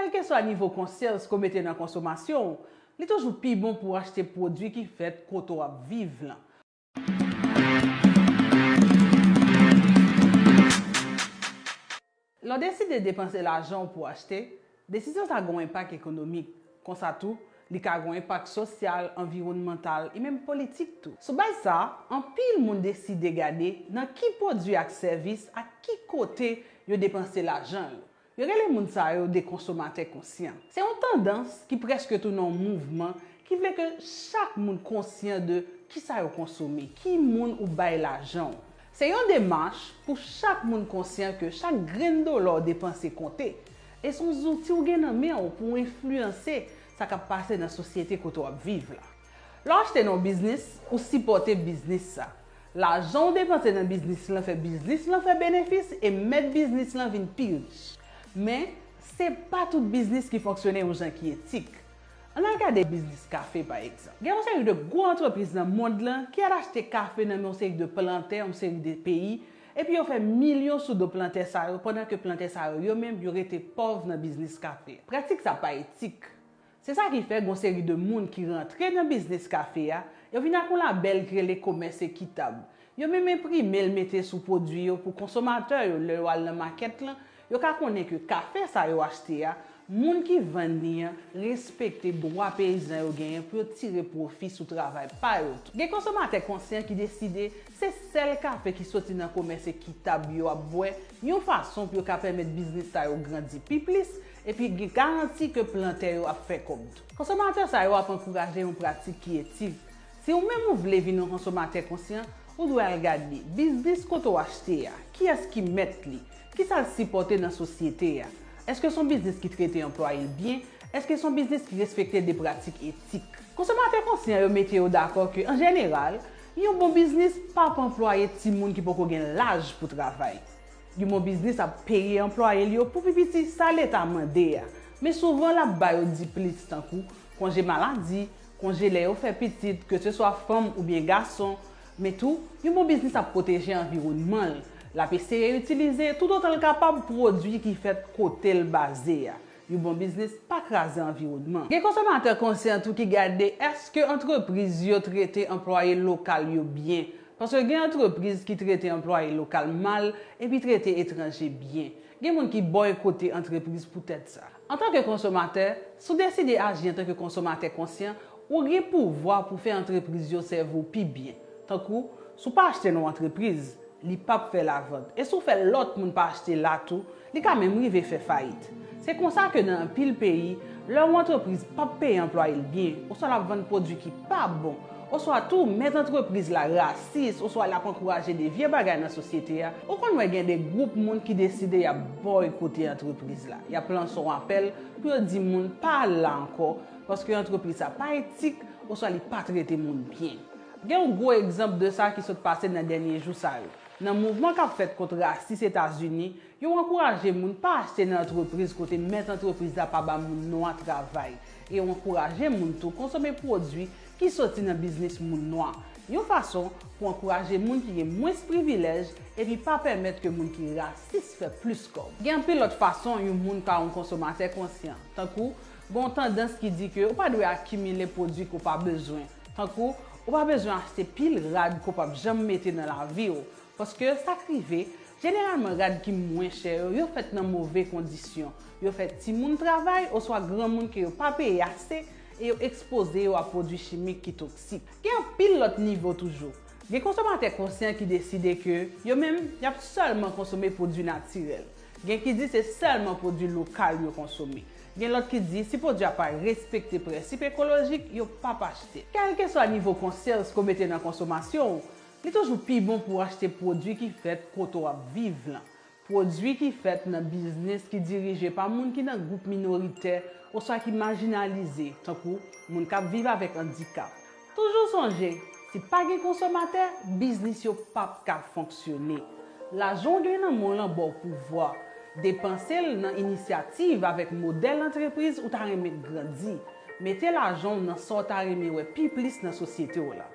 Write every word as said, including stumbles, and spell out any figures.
Kèlkeswa nivo konsyans ke w mete nan konsomasyon w, li toujou pi bon pou w achte pwodui ki fèt kote w ap viv lan. Lè w deside depanse lajan w pou w achte, desizyon sa gen yon enpak ekonomik. Konsa tou, li ka gen yon enpak sosyal, anviwònmantal e menm politik tou. Sou baz sa, anpil moun deside gade nan ki pwodui ak sèvis ak ki kote yo depanse lajan yo. Yo rele moun sa yo de konsomatè konsyan. Se yon tandans ki prèske tounen yon mouvman ki vle ke chak moun konsyan de kisa yo konsome, ki moun ou bay lajan w. Se yon demach pou chak moun konsyan ke chak grenn dola w depanse konte, e se yon zouti w gen nan men w pou w enfliyanse sa k ap pase nan sosyete kote w ap viv la. Lè w achte nan yon biznis, ou sipòte biznis sa. Lajan w depanse nan biznis lan fè biznis lan fè benefis e mèt biznis lan vin pi rich. Men, se pa tout biznis ki fonksyone yon jan ki etik. Ann al gade biznis kafe, pa egzanp. Gen yon seri de gwo antrepriz nan mond lan ki al achte kafe nan men yon seri de plantè, yon seri de peyi, epi yo fè milyon sou do plantè sa yo, pandan ke plantè sa yo, yo menm, yo rete pòv nan biznis kafe. Pratik sa pa etik. Se sa ki fè gon seri de moun ki rantre nan biznis kafe a, yo vin ak yon labèl ki rele komès ekitab. Yo menm enprime l mete sou pwodui yo pou konsomatè yo, lè yo al nan makèt lan, yo ka konnen ke kafe sa yo achte a, moun ki vann li an respekte dwa peyizan yo genyen pou yo tire pwofi sou travay pa yo tou. Gen konsomatè konsyan ki deside se sèl kafe ki soti nan komès ekitab yo ap bwè, yon fason pou yo ka pèmèt biznis sa yo grandi pi plis, epi gen garanti ke plantè yo ap fè kòb tou. Konsomatè sa yo ap ankouraje yon pratik ki etik. Si ou menm ou vle vin yon konsomatè konsyan, ou dwe al gade biznis kote w achte a, kiyès ki mèt li, kisa l sipòte nan sosyete a, èske se yon biznis ki trete anplwaye l byen, èske se yon biznis ki respekte de pratik etik. Konsomatè konsyan yo mete yo dakò ke, an jeneral, yon bon biznis p ap anplwaye timoun ki poko gen laj pou travay. Yon bon biznis ap peye anplwaye l yo pou pi piti sa Leta mande a. Men souvan, l ap ba yo diplis, tankou konje maladi, konje lè yo fè pitit, keseswa fanm oubyen gason. Men tou, yon bon biznis ap pwoteje anviwònman l. L ap eseye itilize, toutotan l kapab, pwodui ki fèt kote l baze a. Yon bon biznis pa kraze anviwònman. Gen konsomatè konsyan tou ki gade èske antrepriz yo trete anplwaye lokal yo byen. Paske gen antrepriz ki trete anplwaye lokal mal epi trete etranje byen. Gen moun ki bòykote antrepriz poutèt sa. Antanke konsomatè, si w deside aji antanke konsomatè konsyan, ou gen pouvwa pou fè antrepriz yo sèvi w pi byen. Tankou, si w pa achte nan yon antrepriz, li p ap fè lavant. E si w fè lòt moun pa achte la tou, li ka menm rive fè fayit. Se konsa ke nan anpil peyi, lè yon antrepriz p ap peye anplwaye l byen, oswa l ap vann pwodui ki pa bon, oswa tou mèt antrepriz la rasis, oswa l ap ankouraje de vye bagay nan sosyete a, ou konn wè gen de gwoup moun ki deside y ap bòykote antrepriz la. Y ap lanse yon apèl pou yo di moun pa al la ankò, paske antrepriz sa pa etik, oswa li pa trete moun byen. Gen yon gwo egzanp de sa ki sot pase nan dènye jou sa yo. Nan mouvman k ap fèt kont rasis Etazini, yo ankouraje moun pa achte nan antrepriz kote mèt antrepriz la pa ba moun nwa travay. E yo ankouraje moun tou konsome pwodui ki soti nan biznis moun nwa. Yon fason pou ankouraje moun ki gen mwens privilèj epi pa pèmèt ke moun ki rasis fè plis kòb. Gen anpil lòt fason yon moun ka yon konsomatè konsyan, tankou gen yon tandans ki di ke ou pa dwe akimile pwodui ke w pa bezwen. Tankou, ou pa bezwen achte pil rad ke w p ap janm mete nan lavi w. Paske sa k rive, jeneralman rad ki mwen chè yo, yo fèt nan move kondisyon. Yo fè timoun travay oswa granmoun ke yo pa peye ase e yo ekspoze yo a pwodui chimik ki toksik. Gen anpil lòt nivo toujou. Gen konsomatè konsyan ki deside ke yo menm, y ap sèlman konsome pwodui natirèl. Gen ki di se sèlman pwodui lokal yo konsome. Gen lòt ki di si pwodui a pa respekte prensip ekolojik, yo p ap achte. Kèlkeswa nivo konsyans ke w mete nan konsomasyon w, li toujou pi bon pou w achte pwodui ki fèt kote w ap viv lan. Pwodui ki fèt nan biznis ki dirije pa moun ki nan gwoup minoritè oswa ki majinalize, tankou moun k ap viv avèk andikap. Toujou sonje, si pa gen konsomatè, biznis yo p ap ka fonksyone. Lajan w gen nan men w lan ba w pouvwa. Depanse l nan inisyativ avèk modèl antrepriz ou ta renmen grandi. Mete lajan w nan sa w ta renmen wè pi plis nan sosyete w la.